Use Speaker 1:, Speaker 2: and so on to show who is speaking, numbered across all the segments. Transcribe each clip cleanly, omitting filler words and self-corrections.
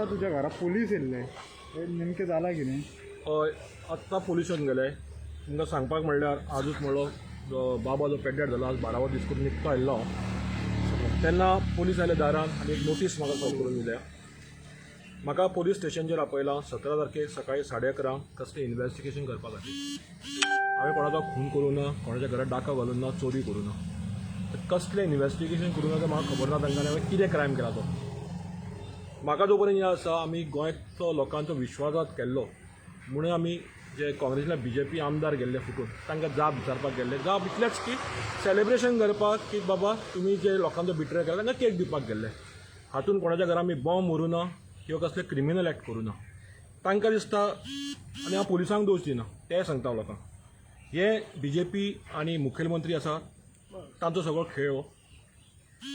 Speaker 1: आतां तुज्या घरा पुलीस येयल्ले, हे नेमकें जालां कितें?
Speaker 2: हय, आत्तां पोलीस येवन गेले. तुमकां सांगपाक म्हणल्यार आजूच म्हणलो जो बाबा जो पेड्ड्यार जाला, आज बारावो दीस करून निकतो आयिल्लो हांव, तेन्ना पोलीस आयले दारान आनी एक नोटीस म्हाका सर्व करून दिल्या. म्हाका पोलीस स्टेशनचेर आपयलां 17 तारखेक सकाळी 11:30 कसलें इन्वेस्टिगेशन करपा खातीर. हांवें कोणाचो खून करूं ना, कोणाच्या घरात डाका घालून ना, चोरी करूं ना, तर कसलें इन्वेस्टिगेशन करूं ना तें म्हाका खबर ना तांकां आनी हांवें कितें क्रायम केला तो. म्हाका जो पर्यंत याद आसा, आमी गोंयचो लोकांचो विश्वासघात केल्लो म्हणून आमी जे काँग्रेसींतल्यान बीजेपी आमदार गेल्ले फुटून, तांकां जाप विचारपाक गेल्ले. जाप इतलेच की सेलेब्रेशन करपाक की बाबा तुमी जे लोकांचो बिट्रे केला तांकां केक दिवपाक गेल्ले. हातून कोणाच्या घरा आमी बॉम्ब व्हरूं ना किंवा कसले क्रिमिनल एक्ट करूं ना. तांकां दिसता, आनी हांव पुलिसांक दोश दिना, तें सांगता लोकांक, हे बीजेपी आनी मुखेलमंत्री आसा तांचो सगळो खेळ हो.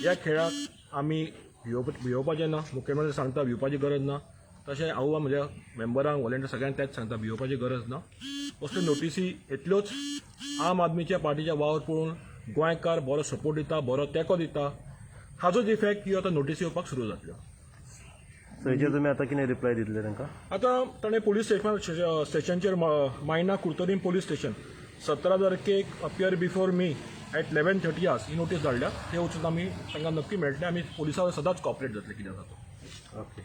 Speaker 2: ह्या खेळाक आमी भियोवपाचें ना. मुखेलमंत्री सांगता भिवपाची गरज ना, तशें हांव म्हज्या मेंबरांक, वॉलंटियर सगळ्यांक तेंच सांगता, भियोवपाची गरज ना. असल्यो नोटिसी येतल्योच. आम आदमीच्या पार्टीच्या वावर पळोवन गोंयकार बरो सपोर्ट दिता, बरो तेंको दिता. हाजोच इफेक्ट ह्यो आतां नोटिसी येवपाक सुरू जातल्यो.
Speaker 3: सो हेचेर तुमी आतां कितें रिप्लाय दितले तांकां?
Speaker 2: आतां ताणें पोलीस स्टेशनचेर, मायणा कुडतरी पोलीस स्टेशन, 17 तारखेक appear before me at 11:30 hours he notice धाडल्या. ते वचून आमी तांकां नक्की मेळटले. आमी पुलिसां सदांच कॉपरेट जातले कितें आसा तो.
Speaker 3: ओके.